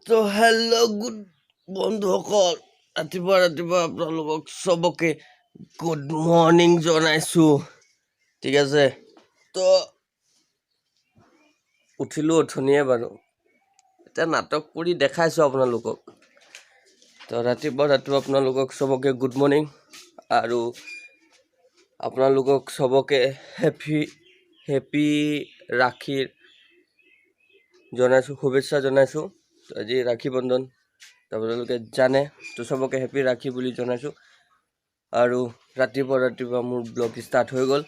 তো hello' good বন্ধুসকল, ৰাতিপুৱা ৰাতিপুৱা আপোনালোকক চবকে গুড মৰ্ণিং জনাইছোঁ, ঠিক আছে। তো উঠিলোঁ অথনিয়ে বাৰু, এতিয়া নাটক কৰি দেখাইছোঁ আপোনালোকক। তো ৰাতিপুৱা ৰাতিপুৱা আপোনালোকক চবকে গুড মৰ্ণিং আৰু আপোনালোকক চবকে হেপী হেপী ৰাখীৰ জনাইছোঁ, শুভেচ্ছা জনাইছোঁ। আজি ৰাখী বন্ধন, তো আপোনালোকে জানে। তো চবকে হেপী ৰাখী বুলি জনাইছোঁ। আৰু ৰাতিপুৱা ৰাতিপুৱা মোৰ ব্লগ ষ্টাৰ্ট হৈ গ'ল।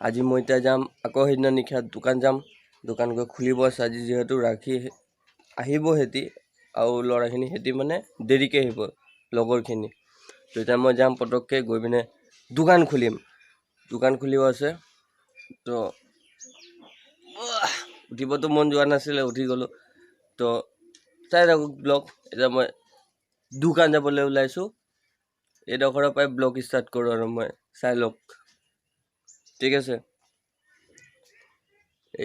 আজি মই এতিয়া যাম আকৌ সেইদিনা নিশা দোকান যাম, দোকান গৈ খুলিব আছে। আজি যিহেতু ৰাখী আহিব সিহঁতি আৰু ল'ৰাখিনি, সিহঁতি মানে দেৰিকৈ আহিব লগৰখিনি। তো এতিয়া মই যাম পটককৈ গৈ পিনে দোকান খুলিম, দোকান খুলিব আছে। তো উঠিবতো মন যোৱা নাছিলে, উঠি গ'লোঁ। তো চাই থাকক ব্লগ। এতিয়া মই দোকান যাবলৈ ওলাইছোঁ, এইডোখৰৰ পৰাই ব্লগ ষ্টাৰ্ট কৰোঁ আৰু মই, চাই লওক, ঠিক আছে।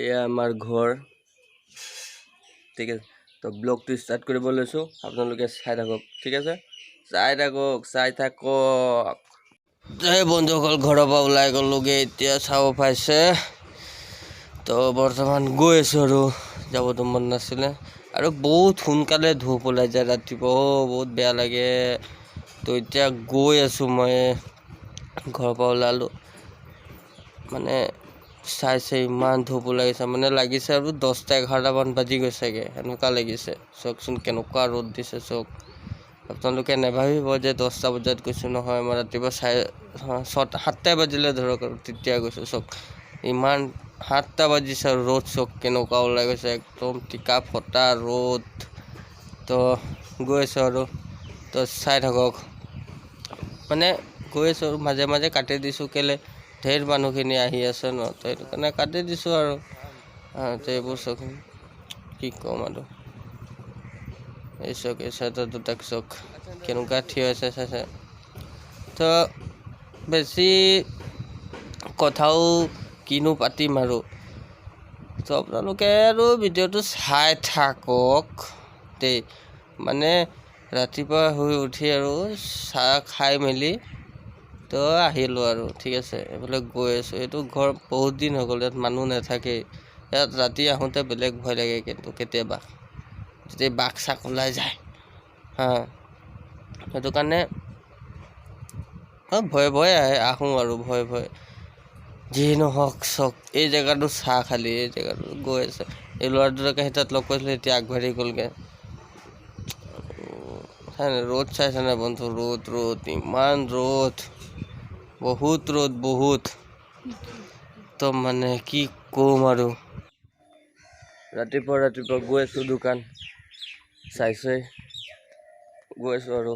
এয়া আমাৰ ঘৰ, ঠিক আছে। তো ব্লগটো ষ্টাৰ্ট কৰিব লৈছোঁ, আপোনালোকে চাই থাকক, ঠিক আছে, চাই থাকক, চাই থাকক। এই বন্ধুসকল, ঘৰৰ পৰা ওলাই গ'লোগৈ, এতিয়া চাব পাইছে। তো বৰ্তমান গৈ আছোঁ আৰু যাবতো মন নাছিলে আৰু বহুত সোনকালে ধূপ ওলাই যায় ৰাতিপুৱা, অ' বহুত বেয়া লাগে। তো এতিয়া গৈ আছোঁ মই, ঘৰৰ পৰা ওলালোঁ, মানে চাইছে ইমান ধূপ ওলাই গৈছে, মানে লাগিছে আৰু 10টা 11টামান বাজি গৈছেগৈ সেনেকুৱা লাগিছে। চাওকচোন কেনেকুৱা ৰ'দ দিছে চাওক। আপোনালোকে নাভাবিব যে 10টা বজাত গৈছোঁ, নহয়, মই ৰাতিপুৱা 6:30 7টাই বাজিলে ধৰক আৰু তেতিয়া গৈছোঁ। চাওক ইমান 7টা বাজিছে আৰু ৰ'দ চাওক কেনেকুৱা ওলাই গৈছে, একদম টিকা ফটা ৰ'দ। তো গৈ আছোঁ আৰু, তো চাই থাকক। মানে গৈ আছোঁ আৰু মাজে মাজে কাটি দিছোঁ, কেলৈ ঢেৰ মানুহখিনি আহি আছে ন, তো সেইটো কাৰণে কাটি দিছোঁ আৰু। তো এইবোৰ চাওক, কি ক'ম আৰু। এই চাওক, এই চাইডত দুটাক চাওক কেনেকুৱা থিয় হৈছে চাইছে। তো বেছি কথাও কিনো পাতিম আৰু, তো আপোনালোকে আৰু ভিডিঅ'টো চাই থাকক দেই। মানে ৰাতিপুৱা শুই উঠি আৰু চাহ খাই মেলি তো আহিলোঁ আৰু, ঠিক আছে। এইফালে গৈ আছোঁ, এইটো ঘৰ বহুত দিন হৈ গ'ল, ইয়াত মানুহ নাথাকেই। ইয়াত ৰাতি আহোঁতে বেলেগ ভয় লাগে কিন্তু কেতিয়াবা, যদি বাঘ চাক ওলাই যায়, হা, সেইটো কাৰণে ভয়ে ভয়ে আহোঁ আৰু, ভয়ে ভয়ে। যি নহওক চাওক, এই জেগাটো চাহ খালি, এই জেগাটো গৈ আছে। এই ল'ৰা দুটাকে সেই তাত লগ পাইছিলোঁ, এতিয়া আগবাঢ়ি গ'লগৈ। ৰ'দ চাইছেনে বন্ধু, ৰ'দ ৰ'দ ইমান ৰ'দ, বহুত ৰ'দ বহুত। তো মানে কি ক'ম আৰু, ৰাতিপুৱা ৰাতিপুৱা গৈ আছোঁ দোকান, চাইছে গৈ আছোঁ আৰু,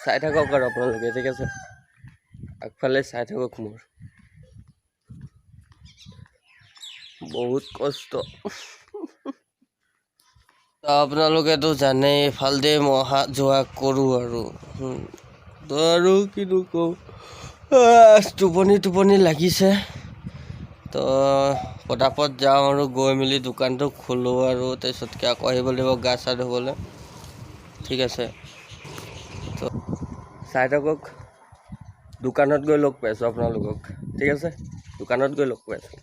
চাই থাকক আৰু আপোনালোকে, ঠিক আছে, আগফালে চাই থাকক। মোৰ বহুত কষ্ট। আপোনালোকেতো জানেই এইফালেদি মই অহা যোৱা কৰোঁ আৰু। তো আৰু কিনো কওঁ, টোপনি টোপনি লাগিছে। তো পটাপট যাওঁ আৰু গৈ মেলি দোকানটো খোলোঁ আৰু তাৰপিছতকৈ আকৌ আহিব লাগিব গা চা ধুবলৈ, ঠিক আছে। তো চাই থাকক, দোকানত গৈ লগ পাইছোঁ আপোনালোকক, ঠিক আছে, দোকানত গৈ লগ পাইছোঁ।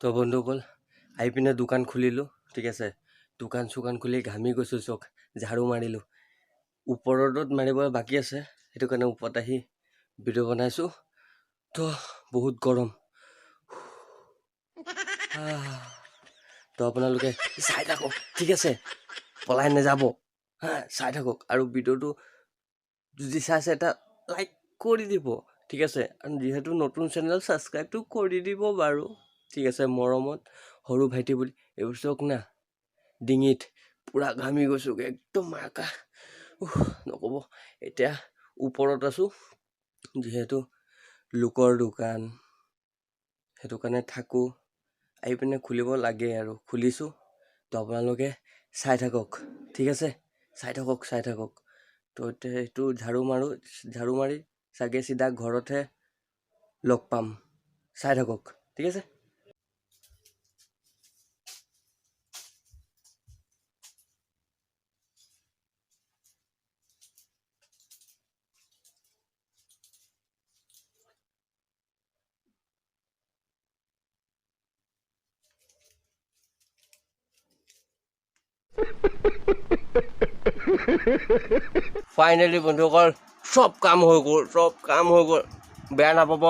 তো বন্ধুসকল, আহি পিনে দোকান খুলিলোঁ, ঠিক আছে। দোকান চোকান খুলি ঘামি গৈছোঁ চাওক, ঝাৰু মাৰিলোঁ, ওপৰটোত মাৰিব বাকী আছে, সেইটো কাৰণে ওপৰত আহি ভিডিঅ' বনাইছোঁ। তো বহুত গৰম। তো আপোনালোকে চাই থাকক, ঠিক আছে, পলাই নাযাব, হা, চাই থাকক। আৰু ভিডিঅ'টো যদি চাইছে এটা লাইক কৰি দিব, ঠিক আছে। আৰু যিহেতু নতুন চেনেল, ছাবস্ক্ৰাইবটো কৰি দিব বাৰু, ঠিক আছে, মৰমত সৰু ভাইটি বুলি। এইবোৰ চাওক না, ডিঙিত পূৰা ঘামি গৈছোঁগৈ একদম আকা, নক'ব। এতিয়া ওপৰত আছোঁ, যিহেতু লোকৰ দোকান, সেইটো কাৰণে থাকোঁ, আহি পিনে খুলিব লাগে আৰু খুলিছোঁ। তো আপোনালোকে চাই থাকক, ঠিক আছে, চাই থাকক, চাই থাকক। তো এতিয়া এইটো ঝাৰু মাৰোঁ, ঝাৰু মাৰি চাগে চিধা ঘৰতহে লগ পাম, চাই থাকক, ঠিক আছে। ফাইনেলি বন্ধুসকল, চব কাম হৈ গ'ল, চব কাম হৈ গ'ল। বেয়া নাপাব,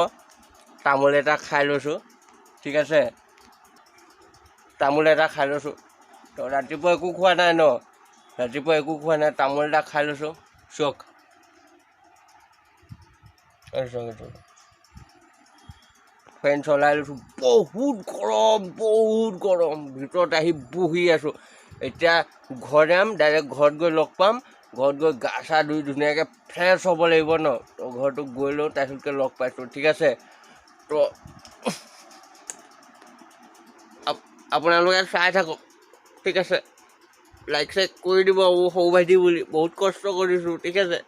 তামোল এটা খাই লৈছোঁ, ঠিক আছে? তামোল এটা খাই লৈছোঁ। তো ৰাতিপুৱা একো খোৱা নাই ন, ৰাতিপুৱা একো খোৱা নাই, তামোল এটা খাই লৈছোঁ। চাওক, চাওক, চাওক। ফেন চলাই লৈছোঁ। বহুত গৰম, বহুত গৰম। ভিতৰত আহি বহি আছোঁ। এতিয়া ঘৰ যাম, ডাইৰেক্ট ঘৰত গৈ লগ পাম। ঘৰত গৈ গা চা ধুই ধুনীয়াকৈ ফ্ৰেছ হ'ব লাগিব ন। তো ঘৰটো গৈ লওঁ, তাৰপিছতকৈ লগ পাইছোঁ, ঠিক আছে? তো আপোনালোকে চাই থাকক, ঠিক আছে? লাইক চাইক কৰি দিব, সৰু ভাইটি বুলি বহুত কষ্ট কৰিছোঁ, ঠিক আছে?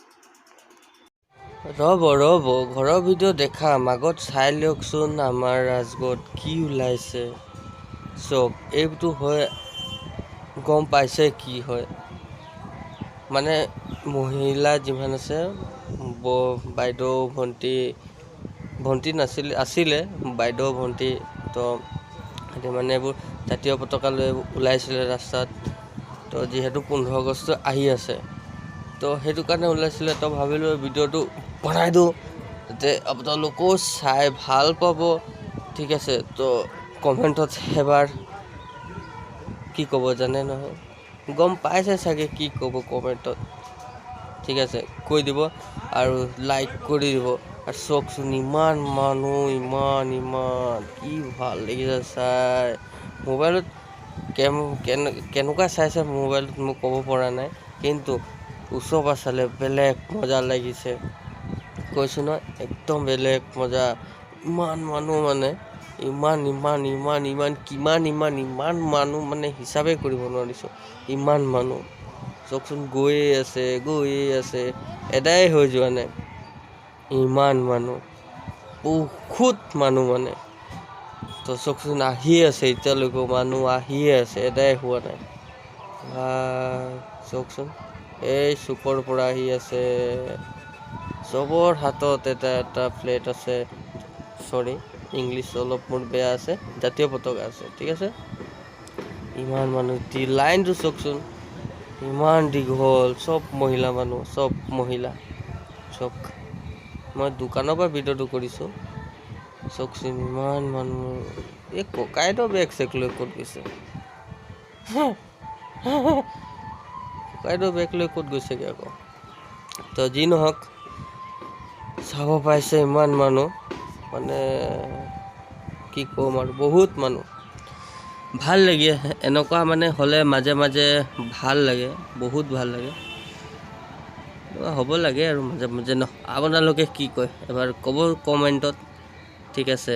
ৰ'ব ৰ'ব, ঘৰৰ ভিডিঅ' দেখাম, আগত চাই লওকচোন আমাৰ ৰাজগড়ত কি ওলাইছে। চাওক, এইটো হয়, গম পাইছে কি হয়। মানে মহিলা যিমান আছে, বাইদেউ, ভণ্টি, ভণ্টি নাছিলে, আছিলে বাইদেউ, ভণ্টি। তো সিহঁতি মানে এইবোৰ জাতীয় পতাকা লৈ ওলাইছিলে ৰাস্তাত। তো যিহেতু 15 আগষ্ট আহি আছে, তো সেইটো কাৰণে ওলাইছিলে। তো ভাবিলোঁ ভিডিঅ'টো বনাই দিওঁ, যাতে আপোনালোকেও চাই ভাল পাব, ঠিক আছে? তো কমেণ্টত এবাৰ কি ক'ব জানে নহয়, গম পাইছে চাগে কি ক'ব কমেণ্টত, ঠিক আছে? কৈ দিব আৰু লাইক কৰি দিব। আৰু চাওকচোন, ইমান মানুহ, ইমান ইমান কি ভাল লাগিছে চাই। মোবাইলত কেনেকুৱা চাইছে মোবাইলত মই ক'ব পৰা নাই, কিন্তু ওচৰৰ পৰা চালে বেলেগ মজা লাগিছে। কৈছোঁ নহয়, একদম বেলেগ মজা। ইমান মানুহ, মানে ইমান ইমান ইমান ইমান কিমান ইমান ইমান মানুহ, মানে হিচাপেই কৰিব নোৱাৰিছোঁ, ইমান মানুহ। চাওকচোন, গৈয়ে আছে, গৈয়ে আছে, এদাই হৈ যোৱা নাই। ইমান মানুহ, বহুত মানুহ মানে। তো চাওকচোন, আহিয়ে আছে এতিয়ালৈকে, মানুহ আহিয়ে আছে, এদাই হোৱা নাই। চাওকচোন, এই চুকৰ পৰা আহি আছে। চবৰ হাতত এটা এটা প্লেট আছে, চৰি, ইংলিছ অলপ মোৰ বেয়া আছে, জাতীয় পতাকা আছে, ঠিক আছে? ইমান মানুহ, লাইনটো চাওকচোন, ইমান দীঘল। চব মহিলা মানুহ, চব মহিলা। চাওক, মই দোকানৰ পৰা ভিডিঅ'টো কৰিছোঁ। চাওকচোন, ইমান মানুহ। এই ককাইদেউ বেগ চেগ লৈ ক'ত গৈছে? ককাইদেউ বেগ লৈ ক'ত গৈছেগৈ আকৌ? তো যি নহওক, চাব পাইছে, ইমান মানুহ, মানে কি ক'ম আৰু, বহুত মানুহ। ভাল লাগে এনেকুৱা মানে হ'লে, মাজে মাজে ভাল লাগে, বহুত ভাল লাগে। এনেকুৱা হ'ব লাগে আৰু মাজে মাজে ন। আপোনালোকে কি কয় এবাৰ ক'ব কমেণ্টত, ঠিক আছে?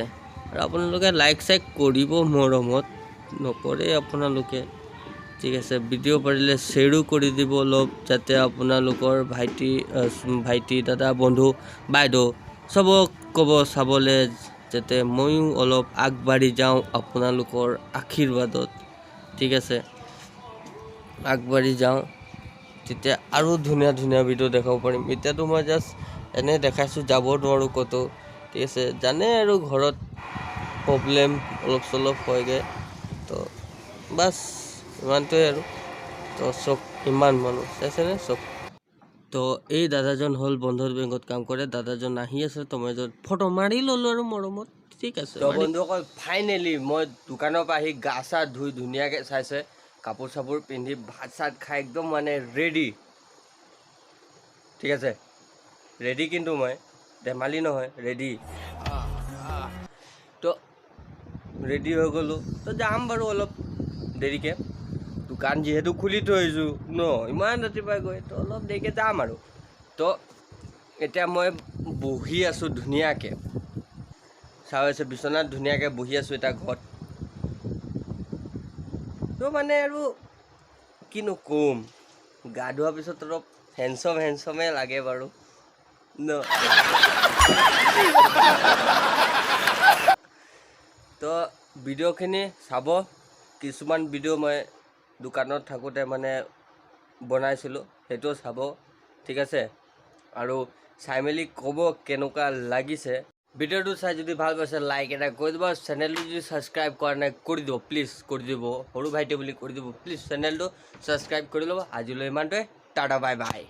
আৰু আপোনালোকে লাইক চাইক কৰিব মৰমত, নকৰে আপোনালোকে, ঠিক আছে? ভিডিঅ' পাৰিলে শ্বেয়াৰো কৰি দিব অলপ, যাতে আপোনালোকৰ ভাইটি, দাদা, বন্ধু, বাইদেউ চবক ক'ব চাবলৈ, যাতে ময়ো অলপ আগবাঢ়ি যাওঁ আপোনালোকৰ আশীৰ্বাদত, ঠিক আছে? আগবাঢ়ি যাওঁ, তেতিয়া আৰু ধুনীয়া ধুনীয়া ভিডিঅ' দেখাব পাৰিম। এতিয়াতো মই জাষ্ট এনেই দেখাইছোঁ, যাব নোৱাৰোঁ ক'তো, ঠিক আছে? জানে আৰু, ঘৰত প্ৰব্লেম অলপ চলপ হয়গৈ। তো বাছ, ইমানটোৱে আৰু। তো চাওক, ইমান মানুহ চাইছেনে? চাওক। তো এই দাদাজন হ'ল বন্ধন বেংকত কাম কৰে। দাদাজন আহি আছে, তো মই ফটো মাৰি ল'লোঁ আৰু মৰমত, ঠিক আছে? তো বন্ধুসকল, ফাইনেলি মই দোকানৰ পৰা আহি গা চা ধুই ধুনীয়াকৈ চাইছে, কাপোৰ চাপোৰ পিন্ধি ভাত চাত খাই একদম মানে ৰেডি, ঠিক আছে? ৰেডি কিন্তু মই ধেমালি নহয়, ৰেডি। তো ৰেডি হৈ গ'লোঁ। তো যাম বাৰু অলপ দেৰিকৈ, দোকান যিহেতু খুলি থৈ আহিছোঁ ন, ইমান ৰাতিপুৱাই গৈ, তো অলপ দেৰিকৈ যাম আৰু। তো এতিয়া মই বহি আছোঁ ধুনীয়াকৈ, চাই আছে, বিচনাত ধুনীয়াকৈ বহি আছোঁ এতিয়া ঘৰত। তো মানে আৰু কিনো ক'ম, গা ধোৱাৰ পিছত অলপ হেণ্ডচম হেণ্ডচমে লাগে বাৰু ন। তো ভিডিঅ'খিনি চাব, কিছুমান ভিডিঅ' মই দোকানত থাকোঁতে মানে বনাইছিলোঁ, সেইটোও চাব, ঠিক আছে? আৰু চাই মেলি ক'ব কেনেকুৱা লাগিছে। ভিডিঅ'টো চাই যদি ভাল পাইছে, লাইক এটা কৰি দিব। চেনেলটো যদি ছাবস্ক্ৰাইব কৰা নাই, কৰি দিব প্লিজ, কৰি দিব। সৰু ভাইটি বুলি কৰি দিব প্লিজ। চেনেলটো ছাবস্ক্ৰাইব কৰি ল'ব। আজিলৈ ইমানটোৱে। Tata, bye bye.